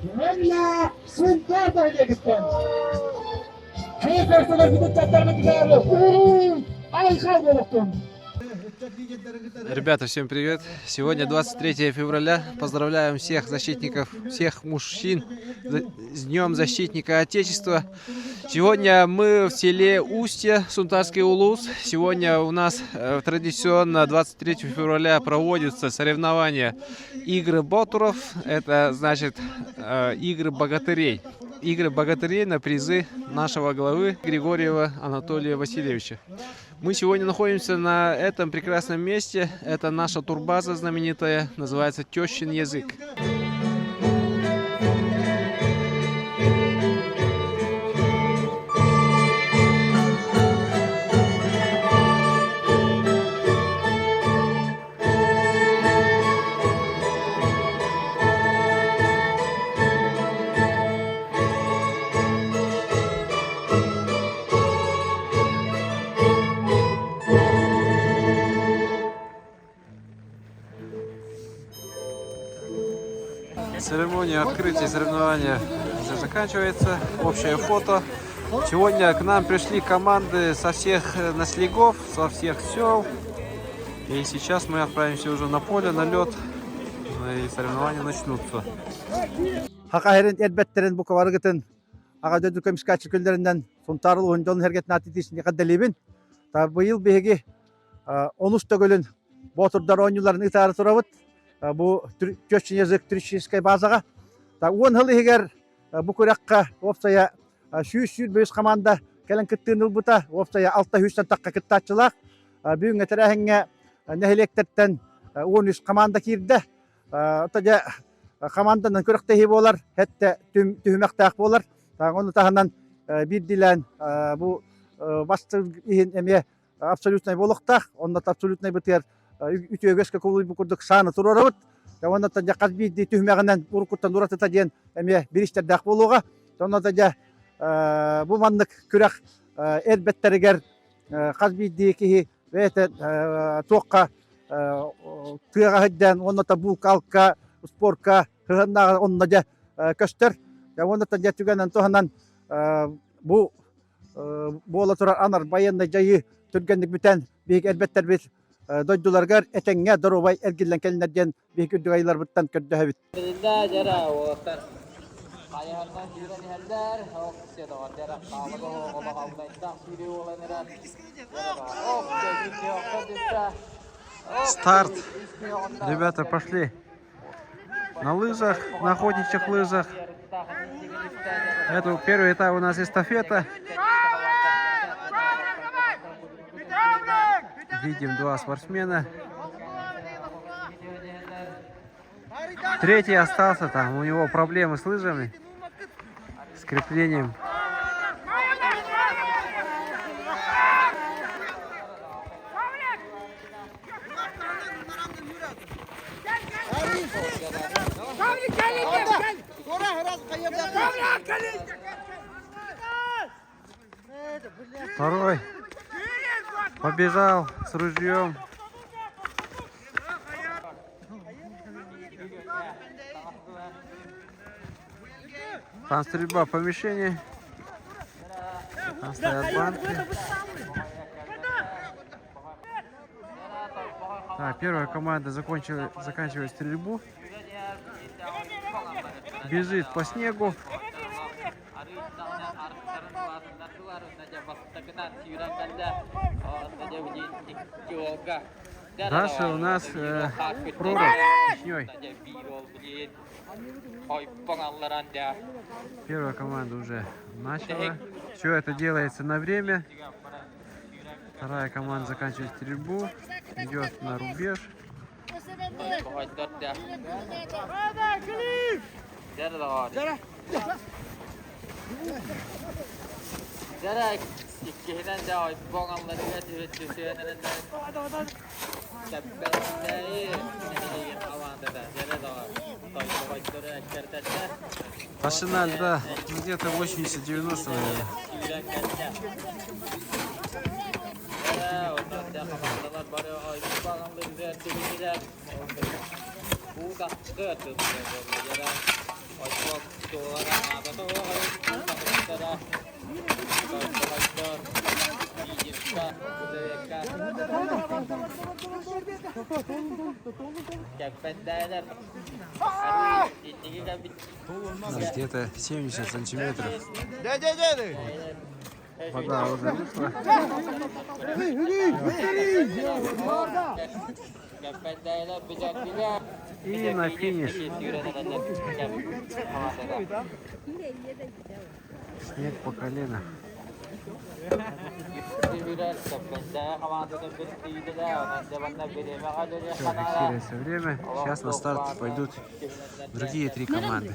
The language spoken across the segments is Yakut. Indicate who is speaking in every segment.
Speaker 1: Уонна Сунтаар нэһилиэгиттэн киин көрсөлөрбүт ыччаттарбытыгар уруй айхал буолуохтун!
Speaker 2: Ребята, всем привет! Сегодня 23 февраля. Поздравляем всех защитников, всех мужчин с Днем Защитника Отечества. Сегодня мы в селе Устье, Сунтарский Улус. Сегодня у нас э, традиционно 23 февраля проводятся соревнования Игры Ботуров. Это значит э, игры богатырей. Игры богатырей на призы нашего главы Григорьева Анатолия Васильевича. Мы сегодня находимся на этом прекрасном месте. Это наша турбаза знаменитая, называется «Тещин язык». Церемония открытия соревнования уже заканчивается. Общее фото. Сегодня к нам пришли команды со всех э, наслегов, со всех сел. И сейчас мы отправимся уже на поле, на лед. И соревнования начнутся.
Speaker 3: Хака хэрин эрбэттерин бука барыгытын аҕа дойду көмүскээччи күннэринэн Сунтаар улууһун дьонун сэргэтин ааттыытыысыни эҕэрдэлиибин. Быйыл биһиги онус төгүлүн Боотурдар оонньууларын ыытаары турабыт. Бу Тещин язык туристическай базаҕа. Уон сыл иһигэр бу күрэххэ уопсайа 125 хамаанда кэлэн кыттыыны ылбыта. Уопсайа 600-тэн тахха кыттааччылаах. Бүгүҥҥэ тэрээһиҥҥэ нэһилиэктэртэн 13 хамаанда киирдэ. Ото дьэ хамаанданан күрэхтэһии буолар, хэттэ түһүмэхтээх буолар. Ону таһынан биирдиилээн бу бастыҥ иһин эмиэ абсолютнай буолуохтаах. Онно абсолютнай бытыгар үтүөгөскө кулуйбут курдук сааны туруорабыт. Онно дьэ хас биирдии түһүмэҕинэн уруккуттан уратыта диэн эмиэ бириистэрдээх буолуоҕа. Онно дьэ бу маннык күрэх эрбэттэригэр хас биирдии киһи бэйэтэ туохха тыаҕа сылдьан уонна булка-алка, спорка сыһыаннааҕа онно дьэ көстөр. Уонна дьэ түгэнэн туһанан бу буола турар анар байыаннай дьайыы түргэнник бүтэн биһиги эрбэттэрбит дойдуларыгар этэҥҥэ доруобай эргиллэн кэлиннэр диэн биһиги үрдүк айыыларбыттан көрдөһөбүт.
Speaker 2: Старт! Ребята, пошли! На лыжах, на охотничьих лыжах. Это первый этап у нас эстафета. Видим два спортсмена. Третий остался там, у него проблемы с лыжами, с креплением. Второй побежал с ружьем. Там стрельба по мишени. Там стоят банки. Так, первая команда закончила, заканчивает стрельбу. Бежит по снегу. Дальше у нас э, прорубь вишней. Первая команда уже начала. Все это делается на время. Вторая команда заканчивает стрельбу. Идет на рубеж. Толщина льда где-то 80-90, наверное. Где-то 70 сантиметров. Вода уже вышла. И на финиш. Снег по колено. Все, фиксируется время. Сейчас на старт пойдут другие три команды.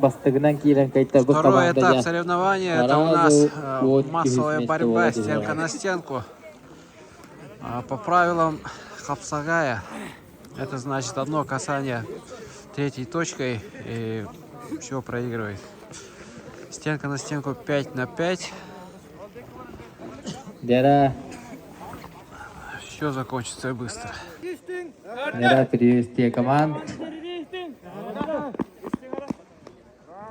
Speaker 4: Бастыгынан киирэн кайтарбыт
Speaker 2: Второй
Speaker 4: команда
Speaker 2: этап
Speaker 4: дьэ
Speaker 2: соревнования это у нас
Speaker 4: Сразу
Speaker 2: э,
Speaker 4: вот
Speaker 2: массовая
Speaker 4: вместе
Speaker 2: борьба
Speaker 4: вот
Speaker 2: стенка на стенку. А, По правилам Хапсагая это значит одно касание третьей точкой и все проигрывает. Стенка на стенку 5 на 5.
Speaker 4: Дьэрэ
Speaker 2: Все закончится быстро.
Speaker 4: Дьэрэ приветствие команд.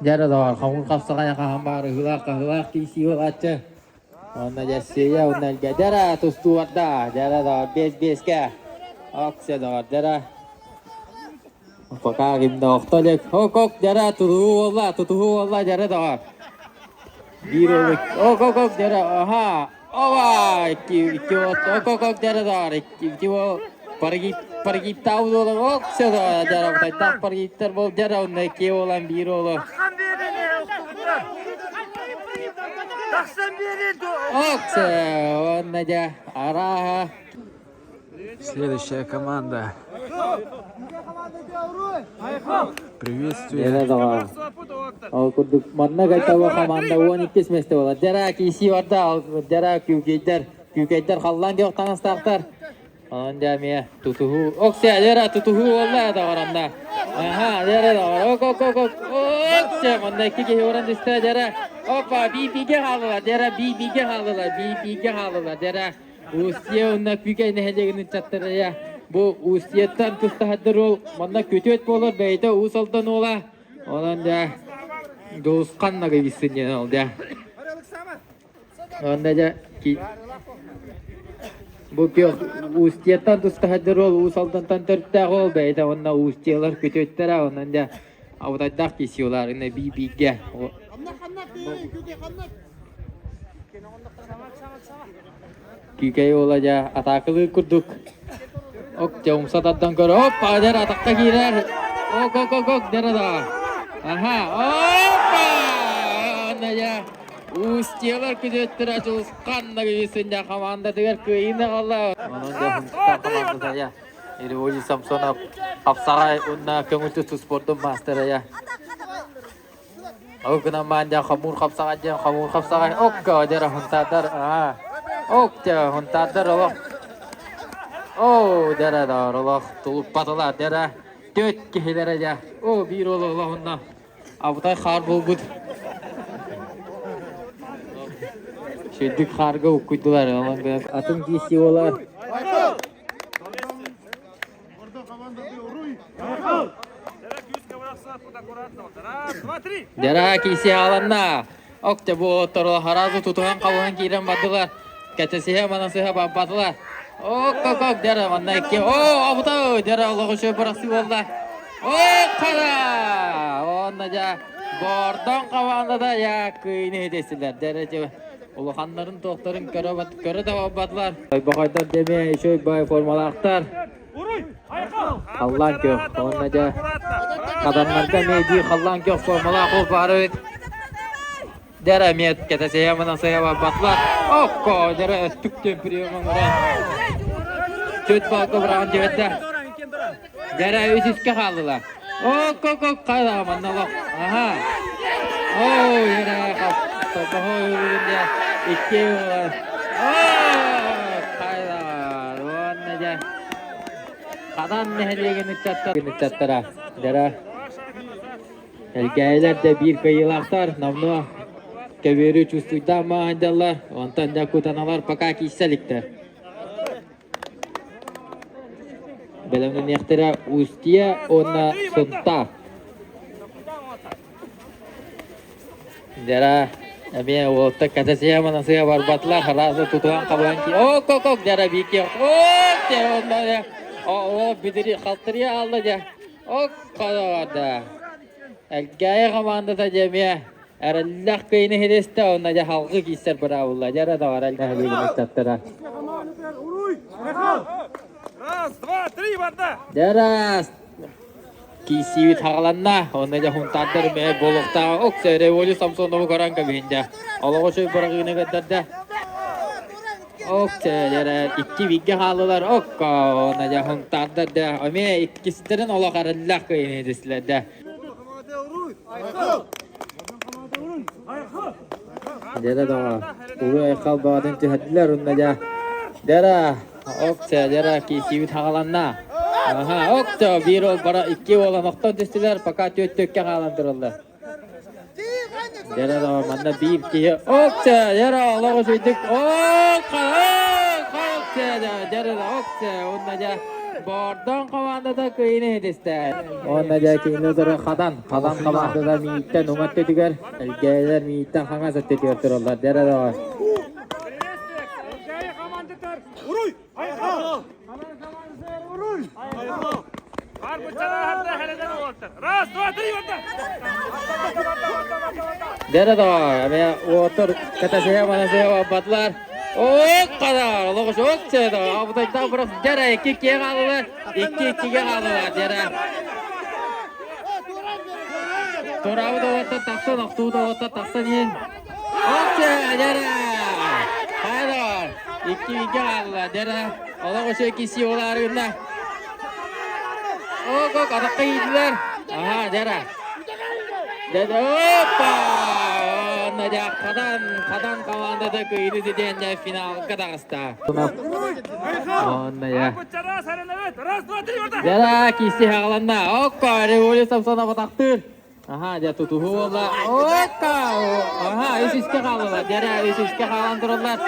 Speaker 4: Дьэрэ доҕор, хомун хапсаҕай хаһан баар ыһыылаах хаһыылаах киисии буолааччы. Онно дьэссиэйэ уонна элгэ дьэрэ тустуу барда. Дьэрэ доҕор, биэс-биэскэ. Оксе доҕор, дьэрэ. Пока кимдэ охто илик. Ок-ок, дьэрэ тутуһуу буолла, тутуһуу буолла, дьэрэ доҕор. Биир олук. Ок-ок-ок, дьэрэ, аха. Ова, икки, икки вот, ок-ок-ок, дьэрэ доҕор, икки, икки бол. Паргип, паргиптау буолар, ок, все доҕор, дьэрэ, бутайдаах паргиптар бол, дьэрэ, онно икки буолан биир олу. Ок, все, онно дьэ, арааһа.
Speaker 2: Следующая команда. Приветствие.
Speaker 4: Дьэрэ доҕор. Ол курдук манна кайтаба команда 12 месте буолар. Дьара киси барда, дьара күүкэйдэр, күүкэйдэр халлаан көх таҥастаахтар. Онон дьэ эмиэ тутуһуу. Оксе, дьара тутуһуу буолла доҕоронда. Аха, дьара доҕор. Ок, ок, ок, ок. Оксе, манна икки киһи уран түстэ, дьара. Опа, би-бигэ хааллылар, дьара би-бигэ хааллылар, би-бигэ хааллылар, дьара. Устье уонна Күүкэй нэһилиэгин ыччаттара бу Устьеттан тустаһардыр уол манна күтүөт буолар бэйэтэ Уус Алдан уола. Онон дьэ Дьулусхан Ноговицын диэн ол дьэ. Онно дьэ бу күөх Устьеттан тустаһардыр уол Уус Алдантан төрүттээх уол бэйэтэ уонна Устьелар күтүөттэрэ онон дьэ абытайдаах киисиолар инна би-бииргэ Күүкэй уола дьэ атаакылыыр курдук. Ок дьэ умса тардан көр. Оппа дьэр атахха киирэр. Ок ок ок ок дьэр да. Аха. Оппа! Онно дьэ Устьелар күтүөттэрэ Дьулусхан Ноговицын дьэ хамаандатыгар кыайыыны аҕалла. Онон дьэ Хунтар хамаандата дьэ Григорий Самсонов хапсаҕай уонна көҥүл тустуу спордун маастара дьэ Ол гынан баан дьэ хомуур хапсаҕай диэн хомуур хапсаҕай окко дьэ хунтаардар аа ок дьэ хунтаардар олох оо дьэ доор олох тулуппатылар дьэ түөрт киһилэрэ дьэ оо биир уол олоһунна абытай хаар буолбут Шүрдүк хаарга уккуйдулар атын киisi уолар Дьара киси ааланна. Окте бу отторо харазы тутуһан хабыһан киирэн бардылар. Кэтэсиһэ манасыһа барбатылар. Ок ок ок дьара манна икки. О, абыта дьара олоҕу шөй бырахсыы буолла. Оккара! Онна дьэ Бордоҥ хамаандата я кыйны хитестилэр. Дэрэ улаханнарын туохтарын көрө көрө да барбатылар. Тойбохойдор дэмэ үчүгэй бай формалаахтар. Халлаан күөх. Онно дьэ хаданнарга эмиэ биир халлаан күөх формалаах ол баар эбит. Дьэрэ эмиэ кэтэсэйэ сыйа барбатылар. Окко дьэрэ өттүк приемын уран. Чөт балка быраҕан диэбэттэ. Дьэрэ үс үскэ хааллылар. Ок ок ок хайа манна олох. Аха. Оо дьэрэ хап дьэ икки Оо хайа уонна дьэ Хадан нэһилиэгин ыччаттара дьэрэ Элгээйилэр да биир кыайыылаахтар номнуо көбүөрү чувствуйдаах маһандаллар, онтон да кутаналар пока киирсэ иликтэр. Бэлэмнэниэхтэрэ Устье уонна Сунтаар. Дьара эмиэ уолта кэтэсиһэ манасыһа барбатылар, харааса тутуһан хабыһан ки ок ок ок дьара биир ок дьэ онно о бидири халтырыйа аалла дьэ Ок хараҕа Элгээйи хамаандата дьэ эмиэ эрэллээх кыайыыны иһиристэ уонна дьэ халгы киирсэр быраабылла дьэ эрэ доҕор элбэһилиигин ыччаттара.
Speaker 5: Раз, два, три, вода!
Speaker 4: Дьэ раз киирсиибит хаҕаланна уонна дьэ хунтаардар эмиэ буолуохтааҕа ок Револю Самсонову көрөн кэбиһин дьэ олоҕу үчүгэй быраҕыыны көрдөрдө. Ок, икки бииргэ хааллылар. Окко, уонна хунтаардар да эмиэ иккистэрин олох эрэллээх кыайыыны дэстилэр да. Дьэрэ доҕор, улуу айхал баҕатын түһэрдилэр уонна дьэ дьэрэ окча дьэрэ киирсиибит хаҕаланна. Аха, окча биир уол бара икки уол охтон түстүлэр, пока түөрт түөккэ хаалан тураллар. Дьэрэ доҕор, манна биир киһи окча дьэрэ олох үчүгдүк окка окча дьэрэ окча уонна дьэ Бордоҥ командата кыайыыны иһитистэ. Уонна дьэ кинини утары Хадан, Хадан командата мииттэн уҥа өттүтүгэр, Элгээйилэр мииттэн хаҥас өттүтүгэр тураллар. Дьэрэ доҕор.
Speaker 5: Уруй! Айхал! Уруй! Раз, два, три, вода!
Speaker 4: Дьэрэ доҕор, эмиэ уотур кэтасыһа манасыһа барбатылар. Ок хадар, олоҕус ок чэ доҕор, абытайдаах бырах дьэрэ икки иккигэ хааллылар, икки иккигэ хааллылар дьэрэ. Тураабыт оҕоттон тахсан, охтуут оҕоттон тахсан иһин. Ок чэ, дьэрэ! Хайа икки иккигэ хааллылар дьэрэ. Олох үчүгэй киси олаарыгына. Ок, ок, атахха иидилэр. Аха, дьара. Дьэ, опа! Онно дьэ, Хадан, Хадан командата кыайыыны ситиһэн дьэ финалга таҕыста. Онно дьэ. Дьара, киси хаҕаланна. Окко, Революция Самсонова тахтыыр. Аха, дьэ тутуһуу буолла. Окка! Аха, үс үскэ хааллылар. Дьэрэ, үс үскэ хаалан тураллар.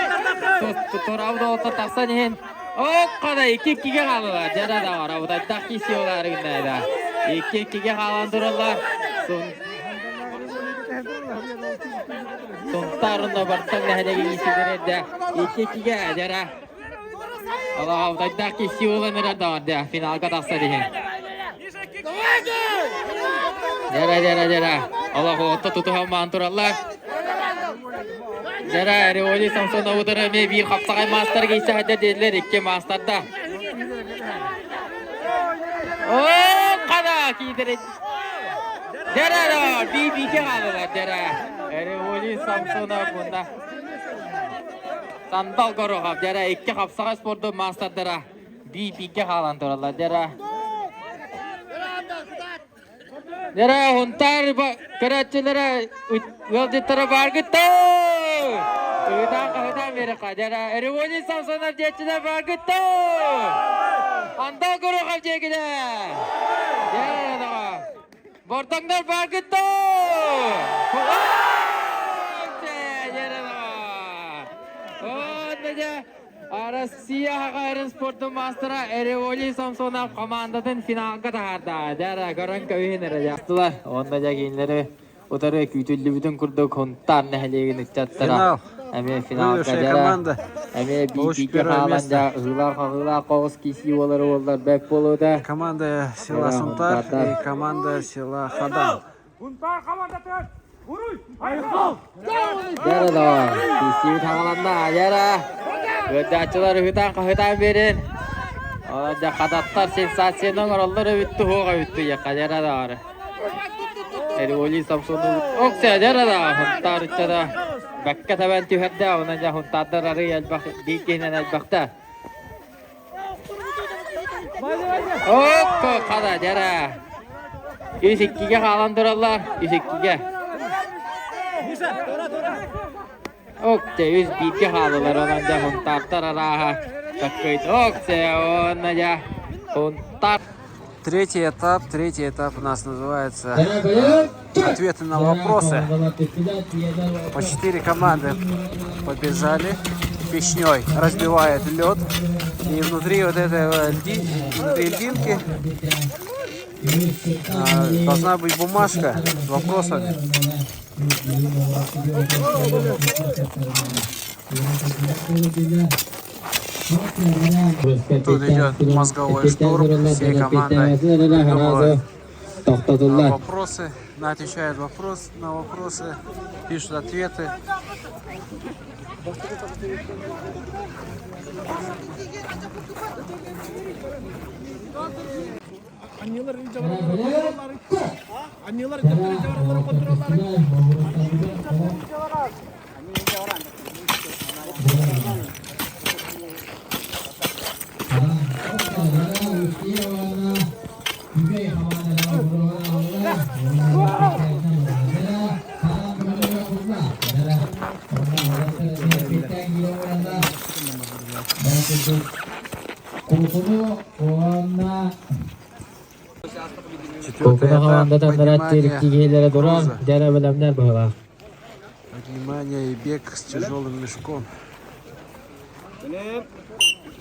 Speaker 4: Тураабыт оҕотто тахсан иһин. Окка да икки иккигэ хааллылар. Дьэрэ да барабытайдах киси олары гынна Икки иккигэ хаалан тураллар. Сунтаарында бартан нэһилиэги иисидэрэрдэ. Икки иккигэ дьэрэ. Алаҕабытайдаах киси буолан эрэр да финалга тахсар иһин. Дьэрэ, дьэрэ, дьэрэ. Олох уотта тутуһан маан тураллар. Дьэрэ, Риволи Самсоновутары эмиэ биир хапсаҕай маастар киирсэ сылдьар диэтилэр икки маастарда. Оо, хана киидэрин. Дьэрэ, биир-бииргэ хааллылар, дьэрэ. Риволи Самсонов уонна Сандал Горохов, дьэрэ, икки хапсаҕай спордун маастардара. Биир-бииргэ хаалан тураллар. Дьэ Дьэ Хунтаар көрөөччүлэрэ ыалдьыттара бааргыт доо! Ыытаан хаһытаан биэрэххэ. Дьэ Револий Самсонов диэччилэр бааргыт доо! Андал Горохов диэкилэр! Дьэ Бордоҥнор бааргыт доо! Россия аҕа спордун маастара Эреволий Самсонов командатын финалга таһаарда. Дьэ, көрөн көбүһүн эрэ дьахтылар. Онно дьэ кинилэри утары күүтүллүбүтүн курдук Хунтаар нэһилиэгин ыччаттара.
Speaker 3: Финал.
Speaker 4: Эмиэ финалга
Speaker 2: Выигравшая
Speaker 4: дьара
Speaker 2: команда
Speaker 4: эмиэ
Speaker 2: получит
Speaker 4: бииргэ
Speaker 2: первое
Speaker 4: хаалан
Speaker 2: место.
Speaker 4: дьа ыһыылаах-хаһыылаах хоҕус киирсии буолар уоллар бэрт буолуота.
Speaker 2: Команда села
Speaker 4: Дьара
Speaker 2: Сунтар
Speaker 4: Сунтардар.
Speaker 2: и команда села Хадан.
Speaker 5: Сунтаар хамаандатыгар Уруй! Айхал!
Speaker 4: Дьара да киирсиибит хаҕаланна дьара. Ыалдьааччылар ыһытаан-хаһытаан биэрин. Онон дьэ хататтар сенсацияны оҥороллор эбит туһуох эбит туйахха дьара даҕаны. Эрволий Самсонов оксэ дьара да Сунтаар ыччата бэккэ тэбэн түһэрдэ онон дьэ Сунтаардар арыый элбэх биир киһинэн элбэхтэ. Окко хада дьара. Үс иккигэ хаалан тураллар, үс иккигэ. Окте үс бииргэ хаалылар онон дьэ Сунтаартар арааһа таккыйт окте уонна дьэ Сунтаар
Speaker 2: Третий этап. Третий этап у нас называется «Ответы на вопросы». По четыре команды побежали. Пешней разбивает лед. И внутри вот этой внутри льдинки должна быть бумажка с вопросами. Тут идет мозговой штурм всей командой. Придумывают вопросы, на отвечают вопрос на вопросы, пишут ответы. Четвертый
Speaker 4: Кулкуна
Speaker 2: этап
Speaker 4: хамаандата
Speaker 2: поднимание
Speaker 4: киһилэрэ туран,
Speaker 2: груза.
Speaker 4: дьэ бэлэмнэр быһыылаах.
Speaker 2: Поднимание и бег с тяжелым мешком.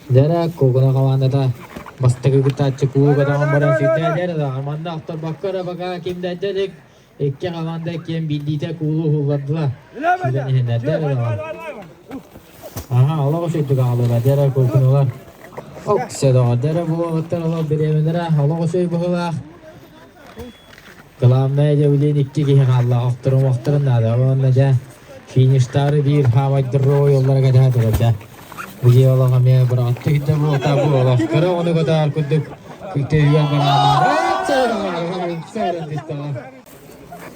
Speaker 4: Дьэ Кулкуна хамаандата бастакы кыттааччы кулууга даҕан баран сүүрдэ дьэ да манна охторбокко эрэ бака ким да илик икки хамаанда иккиэн биирдиитэ куулу уһуллардылар. Сүүрэн иһиннэр дьэ даҕан. Аха, олох үчүгдүк аҕаллылар дьэ Кулкуналар. Оксе доҕор дьэ буолуоттар олох бириэмэлэрэ олох үчүгэй быһыылаах. Главное дьэ билигин икки киһи хаалла охторун наада уонна дьэ фиништаары биир хаамайдыроо уоллара кэтэһэ турар дьэ бу олох эмиэ быраҕатты кидде буолта бу олох кыра оҕону көтөөр курдук күтэ-үйэн барааннар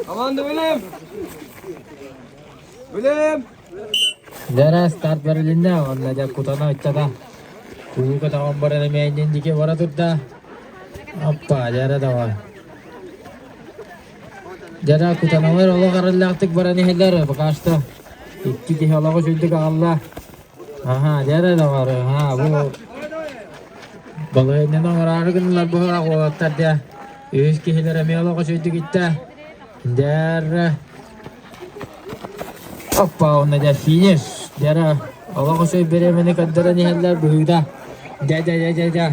Speaker 5: Команда Билим! Билим!
Speaker 4: Дьэ старт бэрилиннэ уонна дьэ кутана ыччата кулуу көтөҕөн баран эмиэ иннин диэки бара турда оппа дьэ давай Дьэ кутаналар олох арыллаахтык баран иһэллэр пока что икки киһи олох үчүгдүк аҕалла. Аха, дьэ доҕор, аха, бу балаһыанньаны оҥороору гыннылар быһыылаах уолаттар дьэ. Үһүс киһилэр эмиэ олох үчүгдүк иттэ. Дьэ Оппа, уонна дьэ финиш. Дьэ олох үчүгэй бириэмэни көрдөрөн иһэллэр быһыыта. Дьэ дьэ дьэ дьэ дьэ.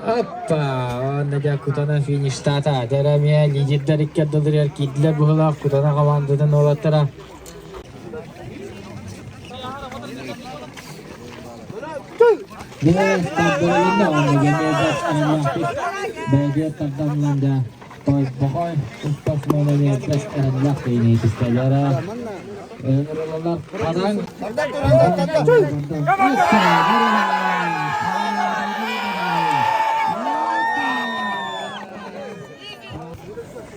Speaker 4: Оппа! Уонна дьэ Кутана фиништаата. Дьэ эмиэ лидердэр икки ардыларыгар киирдилэр быһыылаах Кутана хамаандатын уолаттара. Дьэ, старт уонна бэйдиэ тардан дьэ Тойбохой спортсмена бэс эрэллээх киһини түстэллэрэ. Ыҥырылалар хараҥ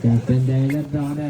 Speaker 4: Кэмпэндээлэр даҕаны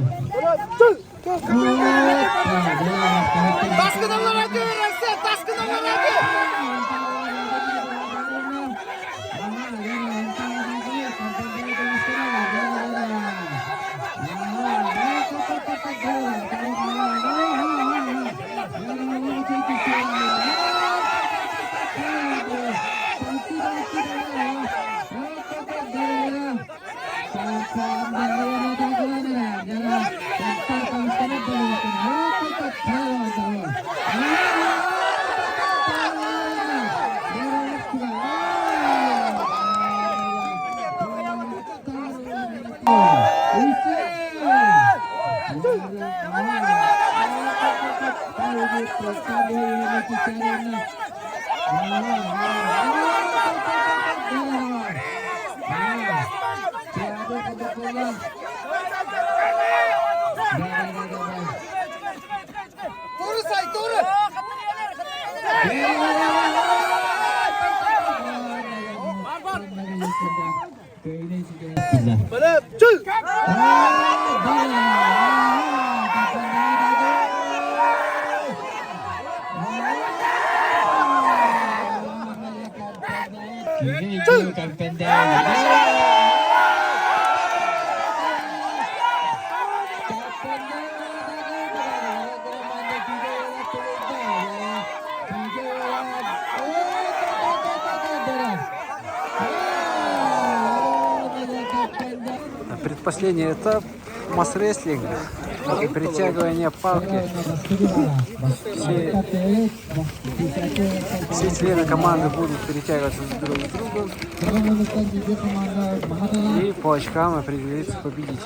Speaker 2: Предпоследний этап мас-рестлинг. Это перетягивание палки. Все, все члены команды будут перетягиваться друг с другом. И по очкам определится победитель.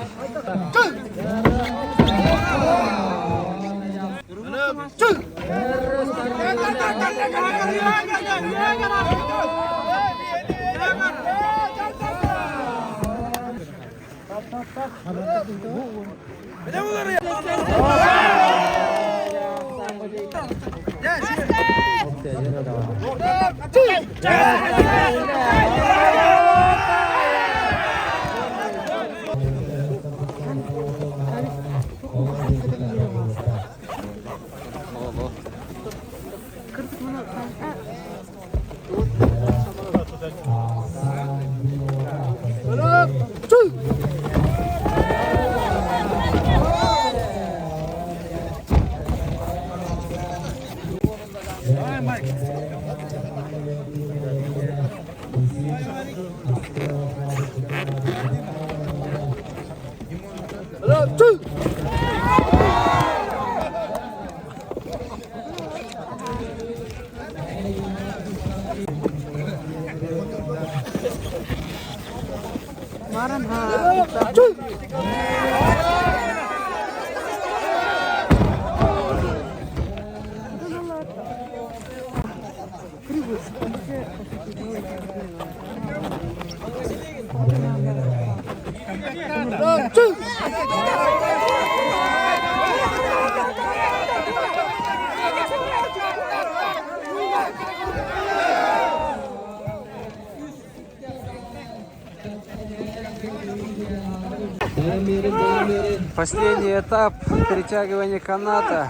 Speaker 2: Последний этап перетягивания каната.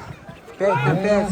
Speaker 2: 5 на 5.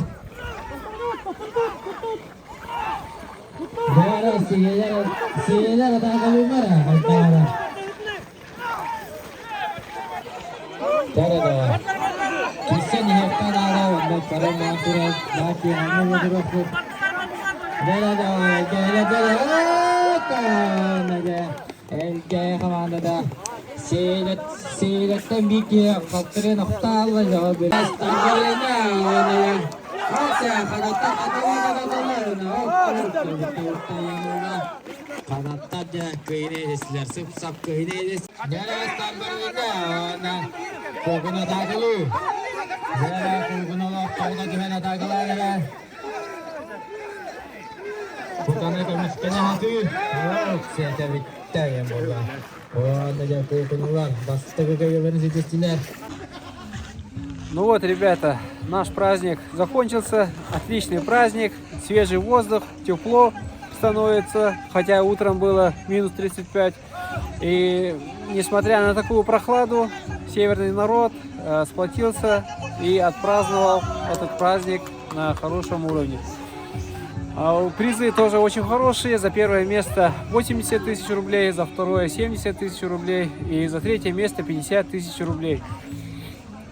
Speaker 2: Ну вот, ребята, наш праздник закончился. Отличный праздник, свежий воздух, тепло становится, хотя утром было минус 35. И несмотря на такую прохладу, северный народ сплотился и отпраздновал этот праздник на хорошем уровне. А призы тоже очень хорошие. За первое место 80 тысяч рублей, за второе 70 тысяч рублей и за третье место 50 тысяч рублей.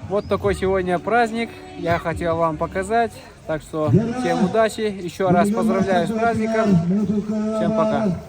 Speaker 2: Вот такой сегодня праздник. Я хотел вам показать. Так что всем удачи. Еще раз поздравляю с праздником. Всем пока.